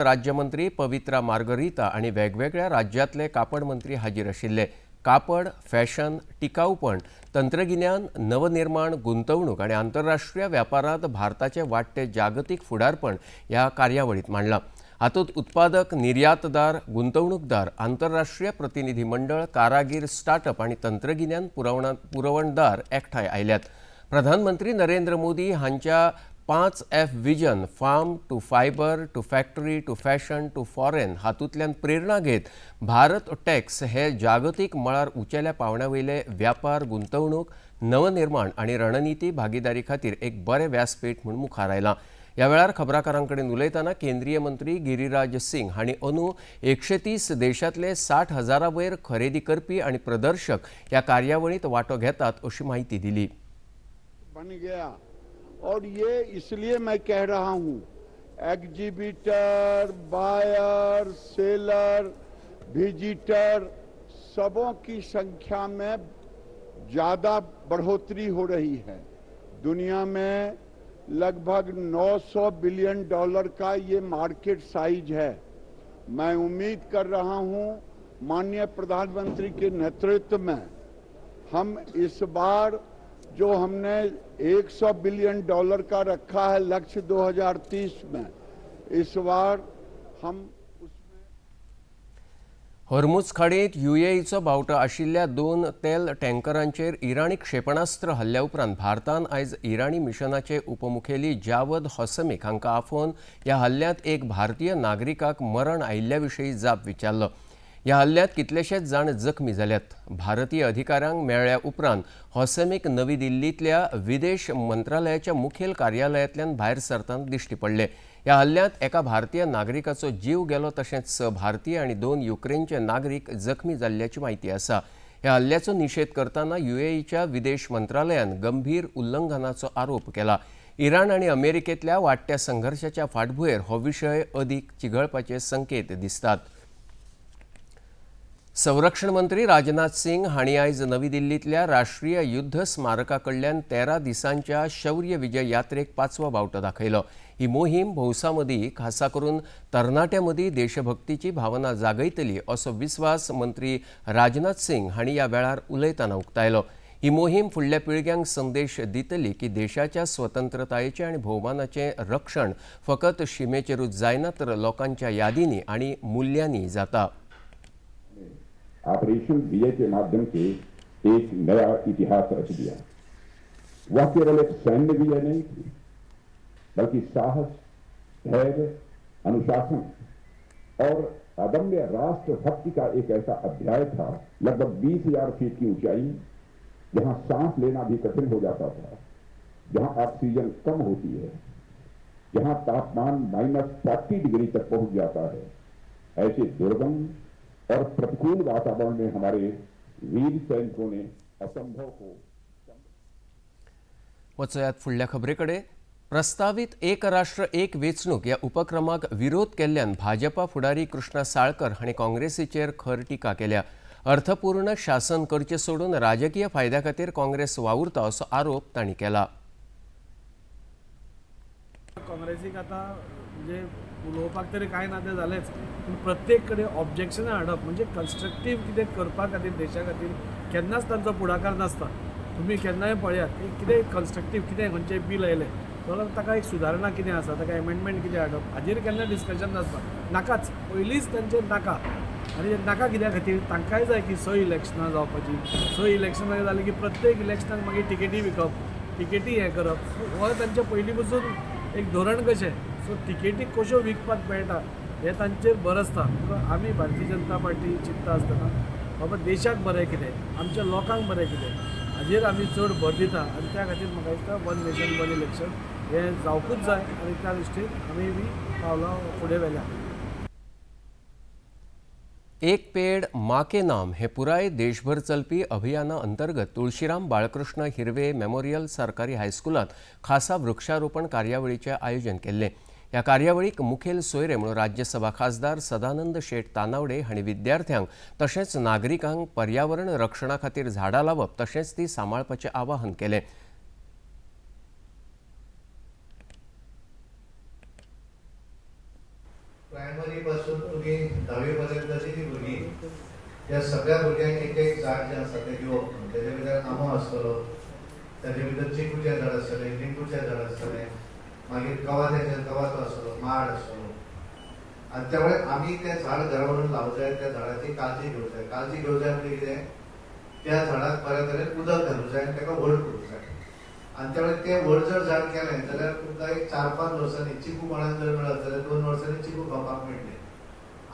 राज्यमंत्री पवित्रा मार्गरिता आनी वेगवेगळ्या राज्यांतले कापड मंत्री हाजीर आशिल्ले. कापड, फॅशन, टिकाऊपण, तंत्रगिन्यान, नवनिर्माण, गुंतवणूक आनी आंतरराष्ट्रीय व्यापारांत भारताचे वाडटे जागतीक फुडारपण ह्या कार्यावळींत मांडलां. हातूंत उत्पादक, निर्यातदार, गुंतवणूकदार, आंतरराष्ट्रीय प्रतिनिधी मंडळ, कारागीर, स्टार्टअप आनी तंत्रगिन्यान पुरवणदार एकठांय आयल्यात. प्रधानमंत्री नरेंद्र मोदी हांच्या 5F vision, farm to fibre to factory to fashion to foreign हातूंतल्यान प्रेरणा घेत भारत टॅक्स हे जागतीक मळार उंचेल्या पावंड्या वयले व्यापार, गुंतवणूक, नवनिर्माण आनी रणनिती भागीदारी खातीर एक बरें व्यासपीठ म्हूण मुखार आयलां. ह्या वेळार खबराकारां कडेन उलयतना केंद्रीय मंत्री गिरीराज सिंग हांणी अंदू 130 देशांतले 60,000 वयर खरेदी करपी आनी प्रदर्शक ह्या कार्यावळींत वांटो घेतात अशी म्हायती दिली. बन गया और ये इसलिए मैं कह रहा हूं, एग्जीबिटर, बायर, सेलर, विजिटर सबों की संख्या में ज्यादा बढ़ोतरी हो रही है. दुनिया में लगभग 900 बिलियन डॉलर का ये मार्केट साइज है. मैं उम्मीद कर रहा हूं, माननीय प्रधानमंत्री के नेतृत्व में हम इस बार जो हमने 100 बिलियन डॉलर का रखा है लक्ष्य 2030 में, इस बार हम उसमें हॉर्मुझ खाडींत युएईचो बावटो आशिल्ल्या दोन तेल टँकरांचेर इराणी क्षेपणास्त्र हल्ल्या उपरांत भारतान आयज इराणी मिशनाचे उपमुखेली जावद होसमीक हांकां आफोवन ह्या हल्ल्यांत एक भारतीय नागरिकाक मरण आयिल्ल्या विशीं जाप विचारलो. ह्या हल्ल्यांत कितलेशेच जाण जखमी जाल्यात. भारतीय अधिकाऱ्यांक मेळ्ळ्या उपरांत होसेमीक नवी दिल्लींतल्या विदेश मंत्रालयाच्या मुखेल कार्यालयांतल्यान भायर सरतना दिश्टी पडले. ह्या हल्ल्यांत एका भारतीय नागरिकाचो जीव गेलो, तशेंच स भारतीय आनी दोन युक्रेनचे नागरीक जखमी जाल्ल्याची म्हायती आसा. ह्या हल्ल्याचो निशेध करतना युएईच्या विदेश मंत्रालयान गंभीर उल्लंघनाचो आरोप केला. इराण आनी अमेरिकेंतल्या वाडट्या संघर्शाच्या फाटभुंयेर हो विशय अदीक चिघळपाचे संकेत दिसतात. संरक्षण मंत्री राजनाथ सिंग हांणी आयज नवी दिल्लींतल्या राष्ट्रीय युद्ध स्मारका कडल्यान 13 दिसांच्या शौर्य विजय यात्रेक पांचवो बावटो दाखयलो. ही मोहीम भौसा मदीं, खासा करून तरणाट्यां मदीं देशभक्तीची भावना जागयतली असो विस्वास मंत्री राजनाथ सिंग हांणी ह्या वेळार उलयतना उक्तायलो. ही मोहीम फुडल्या पिळग्यांक संदेश दितली की देशाच्या स्वतंत्रतायेचें आनी भोवमानाचें रक्षण फकत शिमेचेरूच जायना, तर लोकांच्या यादींनी आनी मुल्यांनी जाता. ऑपरेशन विजय के माध्यम से एक नया इतिहास रच दिया. वह केवल एक सैन्य विजय नहीं थी, बल्कि साहस, धैर्य, अनुशासन और अदम्य राष्ट्रभक्ति का एक ऐसा अध्याय था. लगभग 20,000 फीट की ऊंचाई, जहां सांस लेना भी कठिन हो जाता था, जहां ऑक्सीजन कम होती है, जहां तापमान -40 डिग्री तक पहुंच जाता है, ऐसे दुर्गम और प्रतिकूल वातावरण में हमारे वीर सैनिकों ने असंभव को वचयात फुडल्या खबरे कडेन. प्रस्तावीत एक राष्ट्र एक वेंचणूक ह्या उपक्रमाक विरोध केल्ल्यान भाजपा फुडारी कृष्णा साळकर हांणी काँग्रेसीचेर खर टिका केल्या. अर्थपूर्ण शासन करचें सोडून राजकीय फायद्या खातीर काँग्रेस वावुरता असो आरोप तांणी केला. काँग्रेसीक आतां म्हणजे उलोवपाक तरी कांय ना तें जालेंच, पूण प्रत्येक कडेन ऑब्जेक्शनां हाडप म्हणजे कन्स्ट्रक्टीव कितें करपा खातीर देशा खातीर केन्नाच तांचो फुडाकार नासता. तुमी केन्नाय पळयात की कितें कन्स्ट्रक्टीव कितें खंयचें बील आयलें जाल्यार ताका एक सुदारणा कितें आसा, ताका एमेंडमेंट कितें हाडप, हाजेर केन्ना डिस्कशन नासता. नाकाच पयलींच तांचेर नाका. आनी नाका कित्या खातीर? तांकांय जाय की स इलेक्शनां जावपाची. स इलेक्शनां जालीं की प्रत्येक इलेक्शनाक मागीर टिकेटी विकप, टिकेटी हें करप, हो तांचें पयलीं पसून एक धोरण कशें. सो टिकेटी कश्यो विकपाक मेळटा हें तांचेर भर आसता. पूण आमी भारतीय जनता पार्टी चिंत्ता आसतना बाबा देशाक बरें कितें, आमच्या लोकांक बरें कितें, हाजेर आमी चड भर दिता. आनी त्या खातीर म्हाका दिसता वन नेशन वन इलेक्शन हें जावकूच जाय आनी त्या दृश्टीन आमी बी पावलां फुडें व्हेल्या. एक पेड माँ के नाम हे पुराय देशभर चलपी अभियाना अंतर्गत तुळशीराम बाळकृष्ण हिरवे मेमोरियल सरकारी हायस्कुलांत खासा वृक्षारोपण कार्यावळीचें आयोजन केल्लें. ह्या कार्यावळीक मुखेल सोयरे म्हणून राज्यसभा खासदार सदानंद शेट तानावडे हांणी विद्यार्थ्यांक तशेंच नागरिकांक पर्यावरण रक्षणा खातीर झाडां लावप तशेंच ती सांबाळपाचें आवाहन केलें. ट्रायंगल. प्रायमरी पासून तुमी धावी पर्यंतची ती भुरगीं, त्या सगळ्या भुरग्यांक एक एक झाड जें आसा तें दिवप. तेजे भितर आंबो आसतलो, ताजे भितर चिकूचें झाड आसतलें, लिंबूचें झाड आसतलें, मागीर कवाथ्याचें कवाथो आसतलो, माड आसतलो. आनी त्यामुळे आमी तें झाड घरा व्हरून लावूं जाय, त्या झाडाची काळजी घेवंक जाय. काळजी घेवंक जाय म्हणजे कितें, त्या झाडाक बऱ्या तरेन उदक घालूंक जाय आनी ताका व्हड करूंक जाय. आनी त्यामुळे तें व्हड जर झाड केलें जाल्यार तुमकां एक 4-5 वर्सांनी चिकू कोणाक जर मेळत जाल्यार 2 वर्सांनी चिकू खावपाक मेळटले.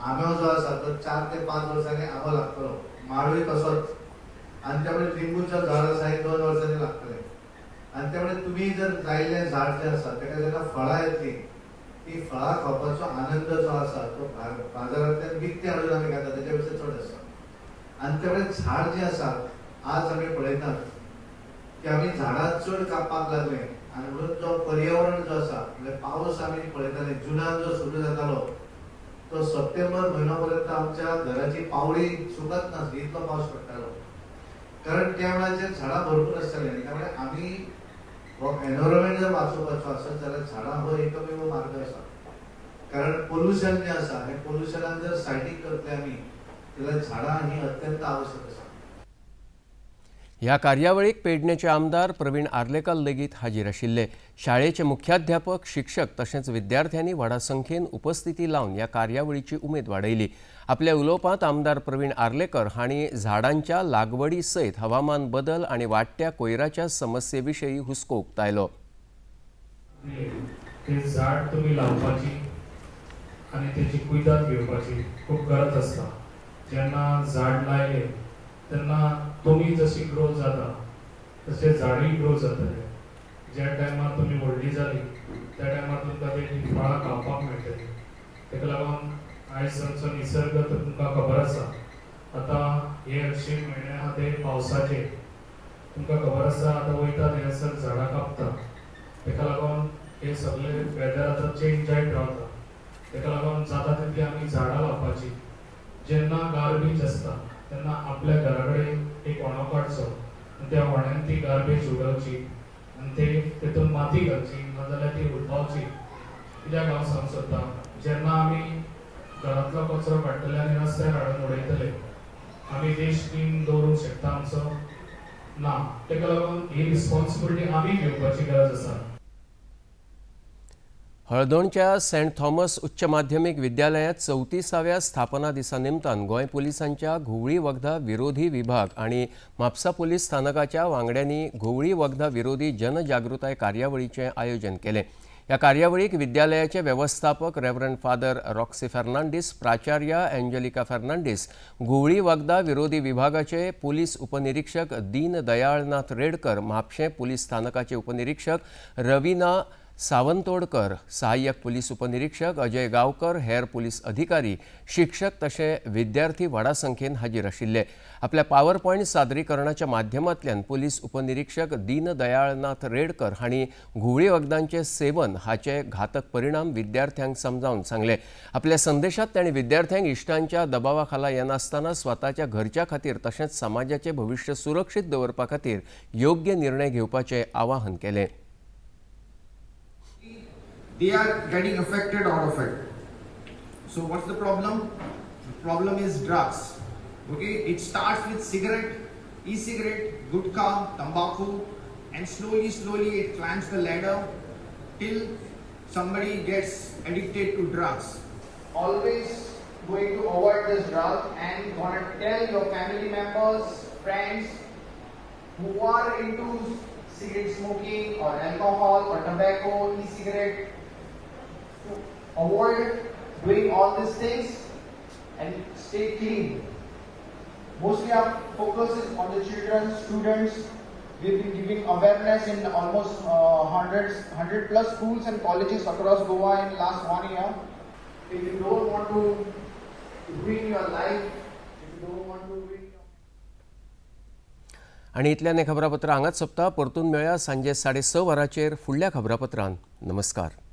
आंबो जो आसा तो 4 ते 5 वर्सांनी आंबो लागतलो, माडूय तसोच. आनी त्यामुळे लिंबूचो झाड आसा हें 2 वर्सांनी लागतलें. आनी त्यामुळे तुमी जर लायिल्लें झाड जें आसा ताका जेन्ना फळां येतलीं, ती फळां खावपाचो आनंद जो आसा तो बाजारांतल्यान विकतें हाडून आमी खाता तेच्या पेक्षा चड आसा. आनी त्यामुळे झाड जें आसा आज आमी पळयतात की आमी झाडां चड कापपाक लागले आनी म्हणून जो पर्यावरण जो आसा म्हणजे पावस आमी पळयताले जुनान जो सुरू जातालो तो सप्टेंबर म्हयनो पर्यंत आमच्या घराची पावळी सुकत नासली, इतलो पावस पडटालो. कारण त्या वेळाचेर झाडां भरपूर आसतालीं. आनी त्यामुळे आमी हो एनवायरमेंट जर वाचोवपाचो आसत जाल्यार झाडां हो एकमेव मार्ग आसा. कारण पोल्युशन जें आसा हें पोल्युशनाक जर सायडीक करतले आमी जाल्यार झाडां ही अत्यंत आवश्यक आसा. ह्या कार्यावळीक पेडणेचे आमदार प्रवीण आर्लेकर लेगीत हाजीर आशिल्ले. शाळेचे मुख्याध्यापक, शिक्षक तशेंच विद्यार्थ्यांनी व्हडा संख्येन उपस्थिती लावन ह्या कार्यावळीची उमेद वाडयली. आपल्या उलोवपांत आमदार प्रवीण आर्लेकर हांणी झाडांच्या लागवडी सयत हवामान बदल आनी वाडट्या कोयराच्या समस्ये विशीं हुस्को उक्तायलो. ते झाड तुमी लावपाची आनी तेची कुयदाद घेवपाची खूब गरज आसता. जेन्ना झाड लायले तेन्ना तुमी जशी ग्रो जाता तशें झाडूय ग्रो जातलें. ज्या टायमार तुमी व्हडली जाली त्या टायमार तुमकां तेजी फळां खावपाक मेळटलीं. तेका लागून आयज आमचो निसर्ग तर तुमकां खबर आसा, आतां हे अशे म्हयने आहा ते पावसाचे, तुमकां खबर आसा आतां वयता थंयसर झाडां कापता. तेका लागून हे सगळे वेदर आतां चेंज जायत रावता. तेका लागून जाता तितली आमी झाडां लावपाची. जेन्ना गार्बेज आसता तेन्ना आपल्या घरा कडेन एक व्हाणो काडचो आनी त्या व्हाण्यान ती गार्बेज उडोवची आनी ते तेतून माती घालची, नाजाल्यार ती उडपावची. कित्याक हांव सांगूंक सोदता, जेन्ना आमी घरांतलो कचरो काडटले आनी रस्त्यार हाडून उडयतले, आमी देश क्लीन दवरूंक शकता आमचो ना. तेका लागून ही रिस्पॉन्सिबिलिटी आमी घेवपाची गरज आसा. हळदोणच्या सेंट थॉमस उच्च माध्यमीक विद्यालयांत 34व्या स्थापना दिसा निमतान गोंय पुलिसांच्या घुंवळी वखदां विरोधी विभाग आनी म्हापसा पुलीस स्थानकाच्या वांगड्यांनी घुंवळी वखदां विरोधी जनजागृताय कार्यावळीचें आयोजन केलें. ह्या कार्यावळीक विद्यालयाचे वेवस्थापक रेव्हरंड फादर रॉक्सी फर्नांडीस, प्राचार्य एंजेलिका फर्नांडीस, घुंवळी वखदां विरोधी विभागाचे पुलीस उपनिरीक्षक दीनदयाळनाथ रेडकर, म्हापशें पुलीस स्थानकाचे उपनिरीक्षक रवीना सावंतोडकर, सहाय्यक पुलीस उपनिरीक्षक अजय गावकर, हेर पुलीस अधिकारी, शिक्षक तशें विद्यार्थी व्हडा संख्येन हाजीर आशिल्ले. आपल्या पावर पॉयंट सादरीकरणाच्या माध्यमांतल्यान पुलीस उपनिरीक्षक दीनदयाळनाथ रेडकर हांणी घुंवळी वखदांचें सेवन हाचे घातक परिणाम विद्यार्थ्यांक समजावन सांगले. आपल्या संदेशात तांणी विद्यार्थ्यांक इश्टांच्या दबावा खाला येनासतना स्वताच्या घरच्या खातीर तशेंच समाजाचें भविश्य सुरक्षीत दवरपा खातीर योग्य निर्णय घेवपाचें आवाहन केलें. They are getting affected out of it. So what's the problem? The problem is drugs. Okay, it starts with cigarette, e-cigarette, gutka, tambaku, and slowly, slowly it climbs the ladder till somebody gets addicted to drugs. Always going to avoid this drug and gonna tell your family members, friends who are into cigarette smoking or alcohol or tobacco, e-cigarette, to avoid doing all these things and stay clean. Mostly our focus is on the children, students. We've been giving awareness in almost 100 plus schools and colleges across Goa in last one year. If you don't want to ruin your life, if you don't want to ruin your आनी इतल्यान हें खबरापत्र हांगाच सोंपता. परतून मेळया सांजे 6:30 वरांचेर फुडल्या खबरापत्रान. नमस्कार.